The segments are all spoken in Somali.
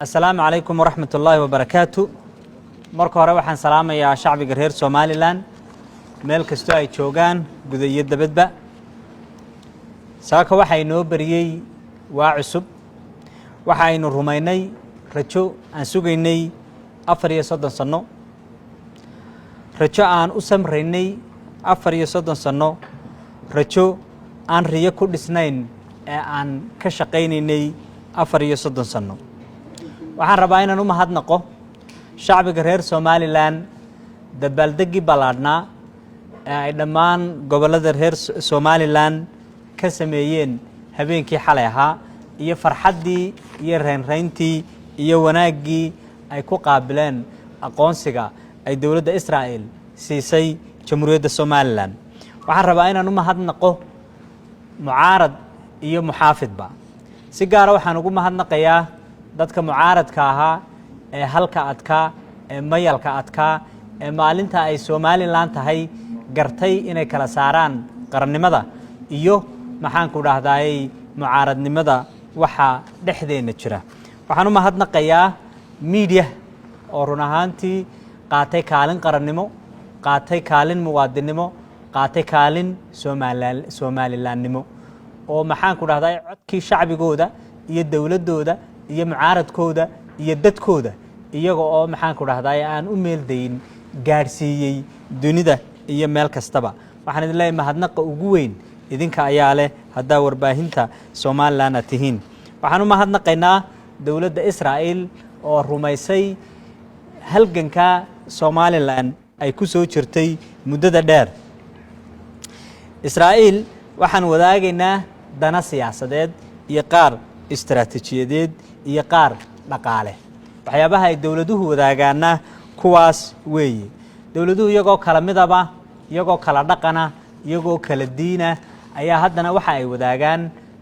Asalaamu calaykum waraxmat ullaahi wabarakaatu. Marka hore waxaan salaamayaa shacbiga reer Somaliland meel kastoo ay joogaan, guda iyo dabadba. Saaka waxaa inoo beriyey waa cusub. Waxa aynu rumaynay rajo aan sugaynay 34 sanno, rajo aan u samraynay 34 sanno, rajo aan riyo ku dhisnayn ee aan ka shaqaynaynay 34 sanno. Waxaan rabaa inaan u mahadnaqo shacbiga reer Somaliland dabaaldeggii ballaadhnaa ee ay dhammaan gobollada reer Somaliland ka sameeyeen habeenkii xalay ahaa, iyo farxaddii iyo reynreyntii iyo wanaaggii ay ku qaabileen aqoonsiga ay dowladda Israa'el siisay Jamhuuriyadda Somaliland. Waxaan rabaa inaan u mahadnaqo mucaarad iyo muxaafidba. Si gaara waxaan ugu mahadnaqayaa dadka mucaaradka ahaa ee halka adkaa, ee mayalka adkaa, ee maalinta ay Somaliland tahay gartay inay kala saaraan qarannimada iyo, maxaanku dhahdaayey, mucaaradnimada waxaa dhexdeenna jira. Waxaan u mahadnaqayaa media oo run ahaantii qaatay kaalin qarannimo, qaatay kaalin muwaadinnimo, qaatay kaalin Somalilandnimo, oo, maxaanku dhahday, codkii shacbigooda iyo dowladdooda iyo mucaaradkooda iyo dadkooda, iyaga oo, maxaanku dhahday, aan u meeldayin gaadhsiiyey dunida iyo meel kastaba. Waxaan idin leeyahay, mahadnaqa ugu weyn idinka ayaa leh haddaa warbaahinta Somaliland aad tihiin. Waxaan u mahadnaqaynaa dowladda Israa'il oo rumaysay halganka Somaliland ay ku soo jirtay muddada dheer. Israa'iil waxaan wadaagaynaa dana siyaasadeed iyo qaar istaraatiijiyadeed iyo qaar dhaqaale. Waxyaabaha ay dowladuhu wadaagaana kuwaas weeye. Dowladuhu iyagoo kala midaba, iyagoo kala dhaqana, iyagoo kala diina, ayaa haddana waxa ay wadaagaan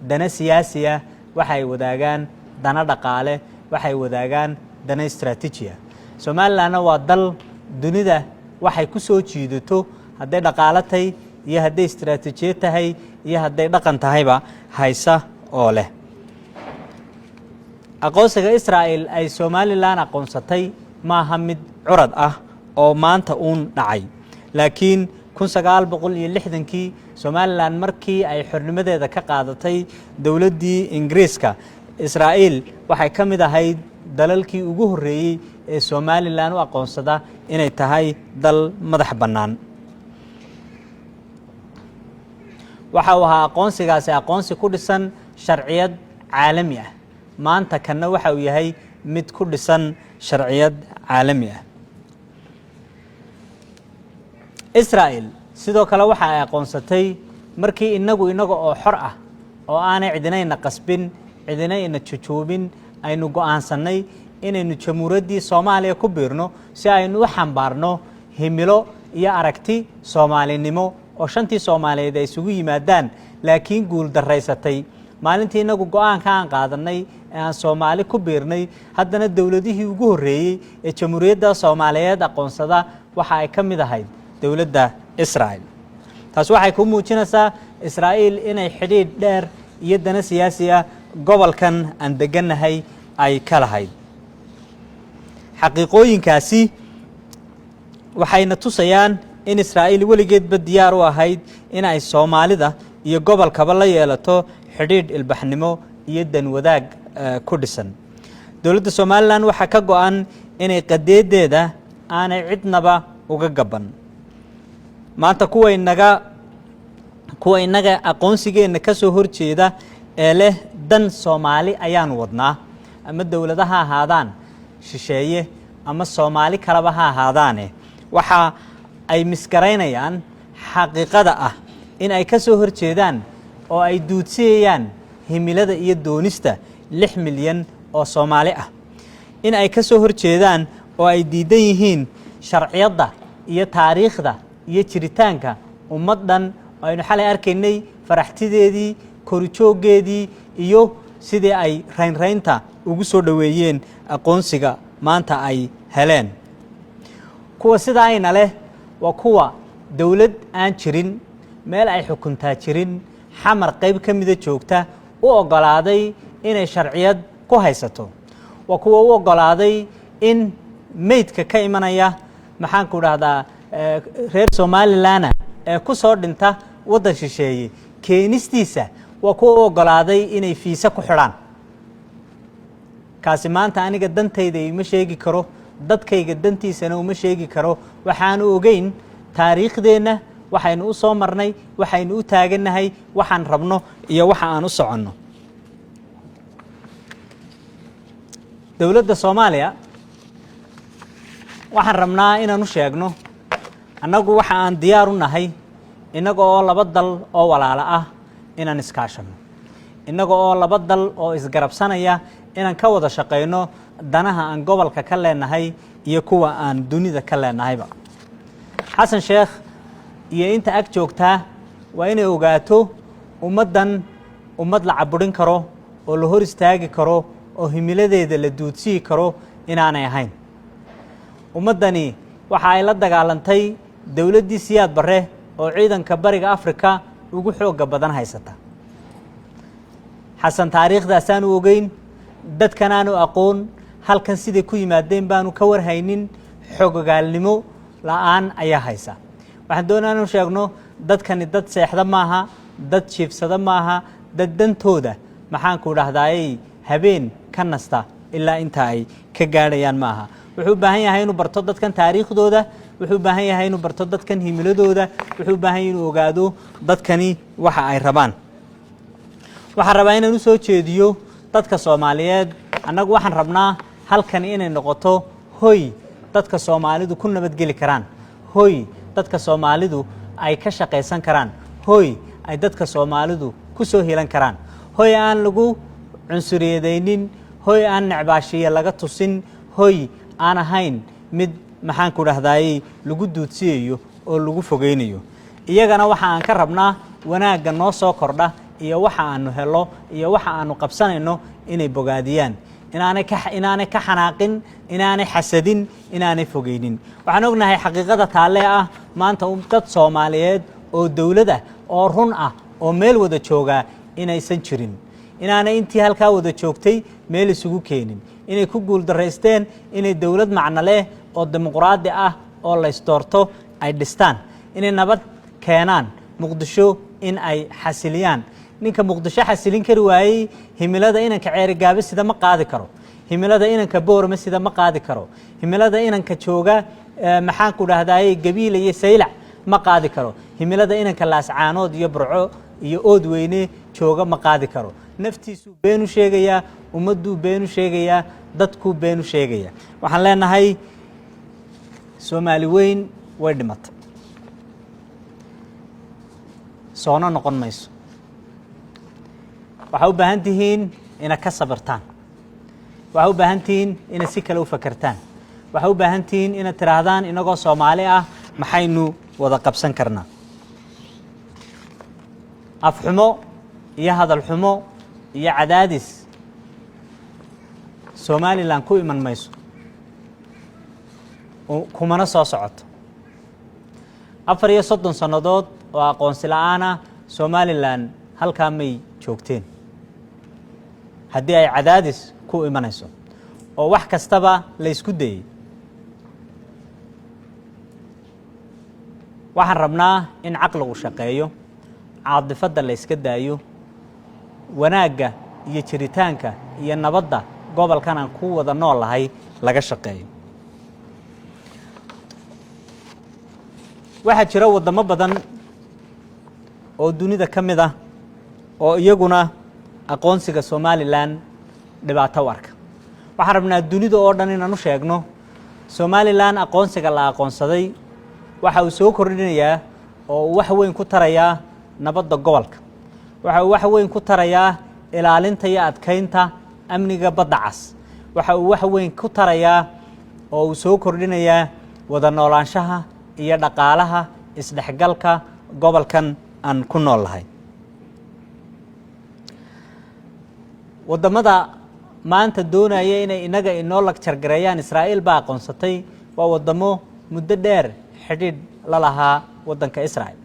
dana siyaasiya, waxa ay wadaagaan dana dhaqaale, waxay wadaagaan dana istraatiijiya. Somalilandna waa dal dunida waxay ku soo jiidato, hadday dhaqaalo tahay iyo hadday istraatiijiyad tahay iyo hadday dhaqan tahayba, haysa oo leh. Aqoonsiga Israa'el ay Somaliland aqoonsatay maaha mid curad ah oo maanta uun dhacay, laakiin 1960kii Somaliland markii ay xornimadeeda ka qaadatay dowladdii Ingiriiska, Israa'iil waxay ka mid ahayd dalalkii ugu horreeyey ee Somaliland u aqoonsada inay tahay dal madax bannaan. Waxa uu ahaa aqoonsigaasi aqoonsi ku dhisan sharciyad caalami ah. Maanta kanna waxa uu yahay mid ku dhisan sharciyad caalami ah. Israa'el sidoo kale waxa ay aqoonsatay markii inaga oo xor ah oo aanay cidinayna qasbin, cidinayna jujuubin, aynu go'aansannay inaynu Jamhuuriyaddii Soomaaliya ku biirno si aynu u xambaarno himilo iyo aragti Soomaalinimo oo shantii Soomaaliyeed ay isugu yimaadaan, laakiin guul daraysatay. Maalintii inagu go'aanka aan qaadanay ee aan Soomaali ku biirnay, haddana dowladihii ugu horreeyey ee Jamhuuriyadda Soomaaliyeed aqoonsada waxa ay ka mid ahayd dowladda Israa'el. Taas waxay ku muujinaysaa Israa'iil inay xidhiidh dheer iyo dana siyaasi ah gobolkan aan degannahay ay ka lahayd. Xaqiiqooyinkaasi waxayna tusayaan in Israa'iil weligeedba diyaar u ahayd in ay Soomaalida iyo gobolkaba la yeelato xidhiidh ilbaxnimo iyo dan wadaag ku dhisan. Dowladda Somaliland waxaa ka go'an inay qadeedeeda aanay cidnaba uga gaban. Maanta kuwa innaga aqoonsigeenna ka soo horjeeda ee leh dan Soomaali ayaanu wadnaa, ama dowlada ha ahaadaan shisheeye ama Soomaali kaleba ha ahaadaane, waxa ay misgaraynayaan xaqiiqada ah in ay ka soo horjeedaan oo ay duudsiyayaan himilada iyo doonista 6 milyan oo Soomaali ah, in ay ka soo horjeedaan oo ay diidan yihiin sharciyadda iyo taariikhda iyo jiritaanka ummad dhan oo aynu xalay arkaynay faraxtideedii, korijooggeedii iyo sidii ay raynraynta ugu soo dhoweeyeen aqoonsiga maanta ay heleen. Kuwa sidaayna leh waa kuwa dowlad aan jirin, meel ay xukuntaa jirin, Xamar qayb ka mida joogta, u oggolaaday inay sharciyad ku haysato. Waa kuwa u oggolaaday in meydka ka imanaya, maxaanku dhahdaa, reer Somalilanna ee ku soo dhinta waddan shisheeye keenistiisa. Waa kuwa u oggolaaday inay fiise ku xidhaan. Kaasi maanta aniga dantayda ima sheegi karo, dadkayga dantiisana uma sheegi karo. Waxaanu ogeyn taariikhdeenna, waxaynu u soo marnay, waxaynu u taagannahay, waxaan rabno iyo waxa aan u soconno. Dowladda Soomaaliya waxaan rabnaa inaan u sheegno, annagu waxa aan diyaar u nahay, innaga oo laba dal oo walaalo ah, inaan iskaashanno, innaga oo laba dal oo isgarabsanaya inaan ka wada shaqayno danaha aan gobolka ka leenahay iyo kuwa aan dunida ka leenahayba. Xasan Sheekh iyo inta ag joogtaa waa inay ogaato ummaddan ummad la caburin karo oo la hor istaagi karo oo himiladeeda la duudsiyi karo inaanay ahayn. Ummaddani waxa ay la dagaalantay dowladdii Siyaad Barre oo ciidanka Bariga Afrika ugu xoogga badan haysata. Xasan taariikhdaasaanu ogeyn, dadkanaanu aqoon, halkan siday ku yimaadeen baanu ka warhaynin, xogogaalnimo la-aan ayaa haysa. Waxaan doonaa inu sheegno, dadkani dad seexda maaha, dad jiifsada maaha, dad dantooda, maxaanku dhahdaayey, habeen ka nasta ilaa inta ay ka gaadhayaan maaha. Wuxuu u baahan yahay inuu barto dadkan taariikhdooda, wuxuu u baahan yahay inuu barto dadkan himiladooda, wuxuu u baahan yahay inuu ogaado dadkani waxa ay rabaan. Waxaan rabaa inaan u soo jeediyo dadka Soomaaliyeed, annagu waxaan rabnaa halkani inay noqoto hoy dadka Soomaalidu ku nabadgeli karaan, hoy dadka Soomaalidu ay ka shaqaysan karaan, hoy ay dadka Soomaalidu ku soo hilan karaan, hoy aan lagu cunsuriyadaynin, hoy aan necbaashiye laga tusin, hoy aan ahayn mid, maxaanku dhahdaayey, lagu duudsiyayo oo lagu fogeynayo. Iyagana waxa aan ka rabnaa wanaagga noo soo kordha iyo waxa aanu helo iyo waxa aanu qabsanayno inay bogaadiyaan, inaanay ka xanaaqin, inaanay xasadin, inaanay fogeynin. Waxaan ognahay xaqiiqada taalee ah maanta dad Soomaaliyeed oo dowlad ah oo run ah oo meel wada joogaa inaysan jirin, inaanay intii halkaa wada joogtay meel isugu keenin, inay ku guuldaraysteen inay dowlad macno leh oo dimuqraadi ah oo laysdoorto ay dhistaan, inay nabad keenaan, Muqdisho in ay xasiliyaan. Ninka Muqdisho xasilin kari waayey himilada inanka Ceerigaabe sida ma qaadi karo, himilada inanka Boorame sida ma qaadi karo, himilada inanka jooga, maxaanku dhahdaayey, Gabiila iyo Saylac ma qaadi karo, himilada inanka Laascaanood iyo Burco iyo Oodweyne jooga ma qaadi karo. Naftiisuu beenu sheegayaa, ummadduu beenu sheegayaa, dadkuu beenu sheegaya. Waxaan leenahay Soomaali weyn way dhimatay, soona noqon mayso. Waxaa u baahan tihiin inaad ka sabirtaan, waxaa u baahan tihiin inaad si kale u fakertaan, waxaa u baahan tihiin inaad tidhaahdaan inagoo Soomaali ah maxaynu wada qabsan karnaa. Afxumo iyo hadal xumo iyo cadaadis Somalilan ku iman mayso, kumana soo socoto. 34 sannadood oo aqoonsi la-aana Somalilan halkaa may joogteen haddii ay cadaadis ku imanayso oo wax kastaba la ysku dayey. Waxaan rabnaa in caqligu shaqeeyo, caadifadda la yska daayo, wanaagga iyo jiritaanka iyo nabadda gobolkan aan ku wada nool lahay laga shaqeeyo. Waxaa jira waddamo badan oo dunida ka mid ah oo iyaguna aqoonsiga Somalilan dhibaato u arka. Waxaan rabnaa dunida oo dhan inaan u sheegno, Somalilan aqoonsiga la aqoonsaday waxa uu soo kordhinayaa oo uu wax weyn ku tarayaa nabadda gobolka, waxa uu wax weyn ku tarayaa ilaalinta iyo adkaynta amniga badda cas, waxa uu wax weyn ku tarayaa oo uu soo kordhinayaa wada noolaanshaha iyo dhaqaalaha isdhexgalka gobolkan aan ku nool lahay. Waddamada maanta doonaya inay inaga inoo lagjargareeyaan Israa'iil baa aqoonsatay waa waddamo muddo dheer xidhiidh la lahaa waddanka Israa'il.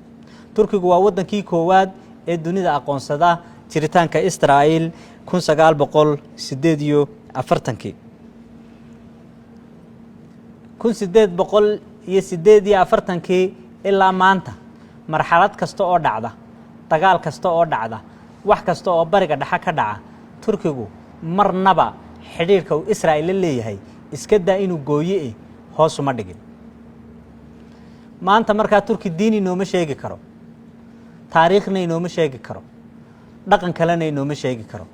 Turkigu waa waddankii koowaad ee dunida aqoonsada jiritaanka Israa'iil 1948-kii. 1848-kii ilaa maanta, marxalad kasta oo dhacda, dagaal kasta oo dhacda, wax kasta oo Bariga Dhexe ka dhaca, Turkigu marnaba xidhiirka uu Israa'il la leeyahay iska daa inuu gooye e, hoosuma dhigin. Maanta markaa Turki diin inooma sheegi karo, taariikhna inooma sheegi karo, dhaqan kalena inooma sheegi karo,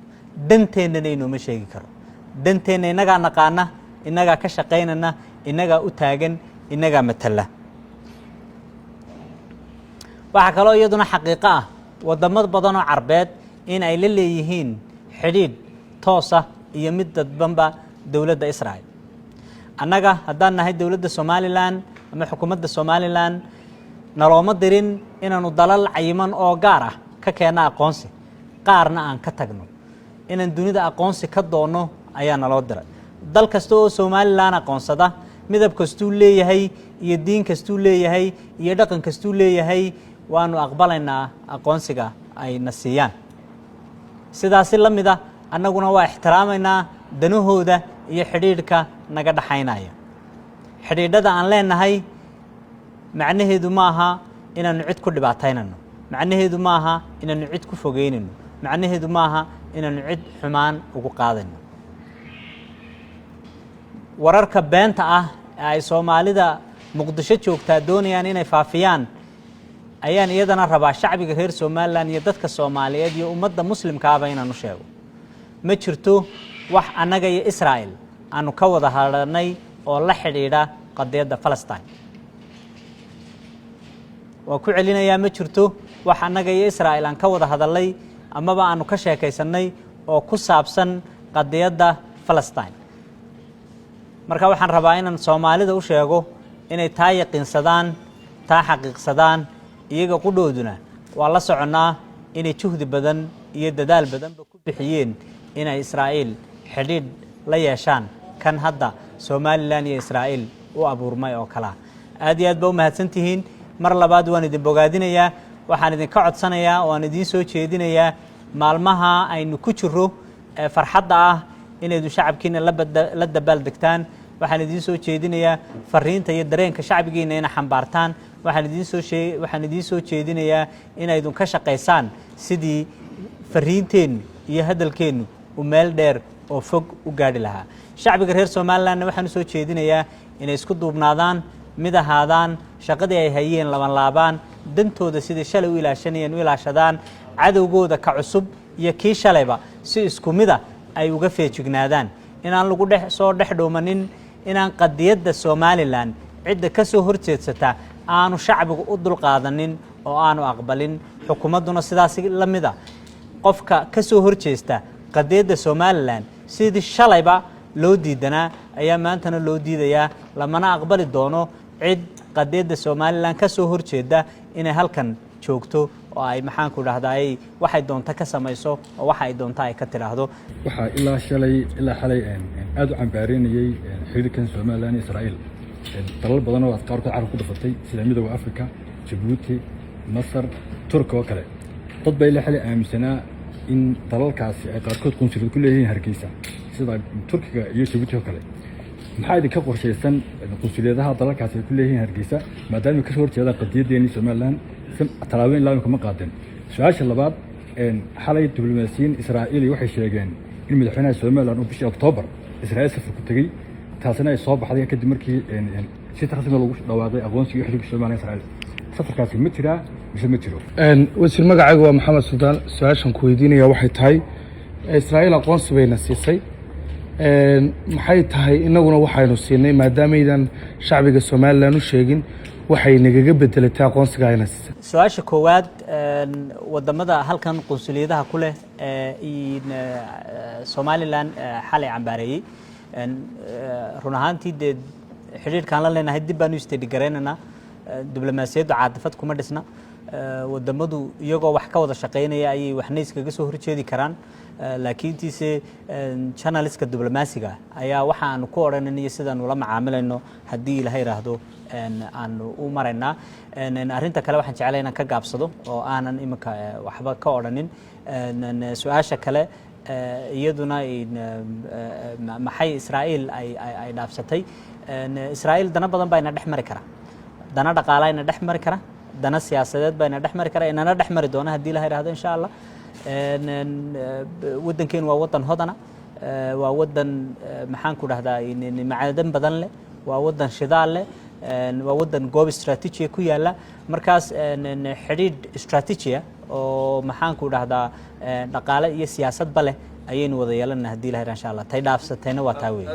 danteennana inooma sheegi karo. Danteenna innagaa naqaana, innagaa ka shaqaynana, innagaa u taagan, innagaa matala. Waxaa kaloo iyaduna xaqiiqo ah waddamo badan oo Carbeed in ay la leeyihiin xidhiidh toosa iyo mid dadbanba dowladda Israa'el. Annaga haddaan nahay dowladda Somaliland ama xukuumadda Somaliland, nalooma dirin inaanu dalal cayiman oo gaar ah ka keenno aqoonsi, qaarna aan ka tagno. Inaan dunida aqoonsi ka doonno ayaa naloo diray. Dal kasta oo Somaliland aqoonsada, midab kastuu leeyahay iyo diin kastuu leeyahay iyo dhaqan kastuu leeyahay, waanu aqbalaynaa aqoonsiga ay na siiyaan. Sidaasi la mid a, annaguna waa ixtiraamaynaa danahooda iyo xidhiidhka naga dhaxaynaya. Xidhiidhada aan leenahay macnaheedu ma aha inaanu cid ku dhibaataynano, macnaheedu ma aha inaanu cid ku fogeynayno, macnaheedu ma aha inaanu cid xumaan ugu qaadayno. Wararka beenta ah ee ay Soomaalida Muqdisho joogtaa doonayaan inay faafiyaan ayaan iyadana rabaa shacbiga reer Somaliland iyo dadka Soomaaliyeed iyo ummadda Muslimkaaba inaan u sheego. Ma jirto wax annaga iyo Israa'el aanu ka wada hadhanay oo la xidhiidha qadiyadda Palestine. Waan ku celinayaa: ma jirto wax annaga iyo Israa'el aan ka wada hadalnay amaba aanu ka sheekaysannay oo ku saabsan qadiyadda Palestine. Marka waxaan rabaa inaan Soomaalida u sheego inay taa yaqiinsadaan, taa xaqiiqsadaan. Iyaga qudhooduna waa la soconnaa inay juhdi badan iyo dadaal badanba ku bixiyeen inay Israa'iil xidhiidh la yeeshaan, kan hadda Somaliland iyo Israa'iil u abuurmay oo kalea. Aad iyo aad ba u mahadsan tihiin. Mar labaad waan idin bogaadinayaa. Waxaan idinka codsanayaa oo aan idiin soo jeedinayaa, maalmaha aynu ku jiro ee farxadda ah, inaydu shacabkiina la dabaaldegtaan. Waxaan idiin soo jeedinayaa fariinta iyo dareenka shacbigiina ina xambaartaan. Waxaan idiin soo jeedinayaa inaydun ka shaqaysaan sidii fariinteennu iyo hadalkeennu uu meel dheer oo fog u gaadhi lahaa. Shacbiga reer Somalilandna waxaan u soo jeedinayaa inay isku duubnaadaan, mid ahaadaan, shaqadii ay hayeen labanlaabaan, dantooda sidai shalay u ilaashanayeen u ilaashadaan, cadowgooda ka cusub iyo kii shalayba si isku mida ay uga feejignaadaan, inaan lagu dhex soo dhex dhuumanin, inaan qadiyadda Somaliland cidda ka soo horjeedsata aanu shacbigu u dulqaadanin oo aanu aqbalin. Xukuumadduna sidaas la mida, qofka ka soo horjeesta qadiyadda Somaliland, sidii shalayba loo diidanaa ayaa maantana loo diidayaa. Lamana aqbali doono cid qadiyadda Somaliland ka soo horjeeda inay halkan joogto oo ay, maxaanku dhahdaay, waxay doonto ka samayso oo waxa ay doonto ay ka tidhaahdo. Waxaa ilaa shalay, ilaa xalay aada u cambaareynayey xiriirkan Somaliland iyo Israa'iil dalal badan oo aad qaarkood carab ku dhufatay, sida Midooda Africa, Jabuuti, Masar, Turka oo kale. Dad baa ilaa xalay aaminsanaa in dalalkaasi ay qaarkood qunsuliyad ku leeyihiin Hargeysa, sida Turkiga iyo Jabuuti oo kale. Maxaa idinka qorshaysan qunsuliyadaha dalalkaasi ay ku leeyihiin Hargeysa, maadaama kasoo horjeedaan qadiyadeennii Somaliland? Tallaabooyin ilaa imika ma qaadeen? Su-aasha labaad: xalay diblomaasiyiin Israa'iili waxay sheegeen in madaxweynaha Somaliland uu bishii Oktoobar Israa'iil safar ku tegey, taasina ay soo baxday kadib markii si rasmi lagu dhawaaqay aqoonsiga xiriirka Somaliland Israa'iil. Safarkaasi ma jiraa mise ma jiro? Wasiir, magacaygu waa Maxamed Suldaan. Su-aashan ku weydiinaya waxay tahay, Israa'iil aqoonsi bayna siisay. Maxay tahay inaguna waxaynu siinay, maadaamaydan shacbiga Somaliland u sheegin waxay nagaga bedelatay aqoonsiga ayna siisay? Su-aasha koowaad, wadamada halkan qunsuliyadaha ku leh Somaliland xalay cambaareeyey, run ahaantii dee xidhiidhkaan la leenahay dib baan u study garaynaynaa. Diblomaasiyaddu caadifad kuma dhisna. Wadamadu iyagoo wax ka wada shaqaynaya ayay waxna iskaga soo horjeedi karaan, laakiintiise channelska diblomaasiga ayaa waxa aanu ku odhanayno iyo sidaanu la macaamilayno, haddii Ilahay yidhaahdo, aanu u maraynaa. Arrinta kale waxaan jeclay inaan ka gaabsado oo aanan iminka waxba ka odhanin. Su-aasha kale iyaduna, maxay Israa'iil ay dhaafsatay? Israa'iil dana badan baa ina dhex mari kara, dana dhaqaalaa ina dhex mari kara, dana siyaasadeed baa ina dhex mari kara, inana dhex mari doona haddii la yidhahdo, insha Allah. Waddankeenu waa waddan hodana, waa waddan, maxaan ku dhahdaa, macdan badan leh, waa waddan shidaal leh, waa waddan goob istraatiijiya ku yaala. Markaas xidhiidh istraatiijiya oo, maxaan ku dhahdaa, dhaqaale iyo siyaasadba leh ayaynu wada yeelanaa haddii la yidhahdo, insha Allah. Tay dhaafsatayna waa taa weeye.